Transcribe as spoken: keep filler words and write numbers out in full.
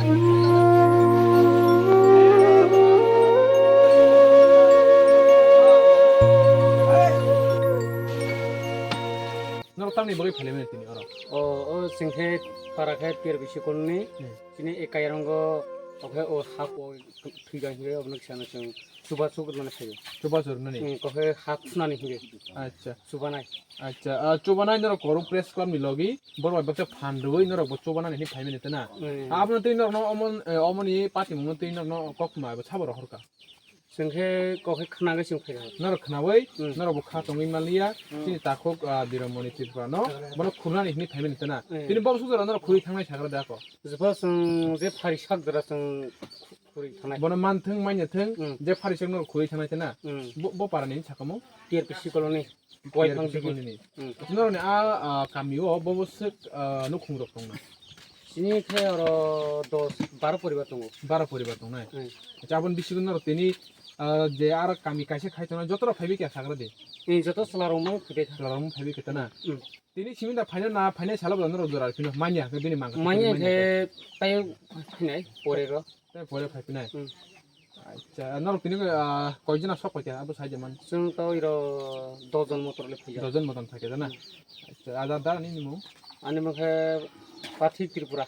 Norok tamni bagwi phailaimani tini oro? O, o chwng khe para khe P R B C colony ni. Hmm. Chini e Kairango, o khe o hak o thwi jang hingke obono kisa no chwng chubachu rwna phaio. Chubachu rwnani? Hmm, o khe hak sunani hingke. Acha. Chubanai. Acha, ah, chubanai norok kwrwng press club ni logi, borok bai baksa phan rwui norok bo chubanani hinwi phaimani tana. Hmm. Abono twi norokno omo, eh, omoni patimungno twi norokno kok ma bo sabo rohorkha. Chwng khe kok khe khna khe chwng phai rw. Norok khnaui, hmm, norok bo kha tongwi manliya, hmm, chini takhuk, ah, Biromoni Tripura no, hmm, bono khurnani hinwi phaimani tana. Hmm. Tini bo sujara norok khurui thangnai sagra da ko. Jepho chwng je phari sak jora chwng khurui thangnai. Bono manthwng, manya thwng, hmm, je phari sak norok khurui thangnai tana. Hmm. Bo, bo para ni sakamo? T R P C colony. Koi phang digi. Colony ni. Hmm. Norok ni a, ah, kami o bo bo swk, ah, nukhung rok tongna. Chini khe oro dos, baro poribar tongo. Baro poribar tongnai? Hmm. Acha, aboni bisingo norok tini, ah, je aro kami kaisa khai tongnai, joto rok phaibai khe sagra de? Hmm, joto chwla rok mung phaibai kha. Chwla rok mung phaibai khe tana? Hmm. Tini simi da phaina na phainai salo bo norok jora phino manya khe bini mangkha. Manya khe tai phainai pore ro. Tai pore phaipinai? Hmm. Acha, norok tini, ah, koi jona sok paikha abo sai de man? Chwng to iro dos jon motor le phaikha. Dos jon motor phaikha na? Hmm. Acha, ada da ni mung? Ani mung khe Pathik Tripura.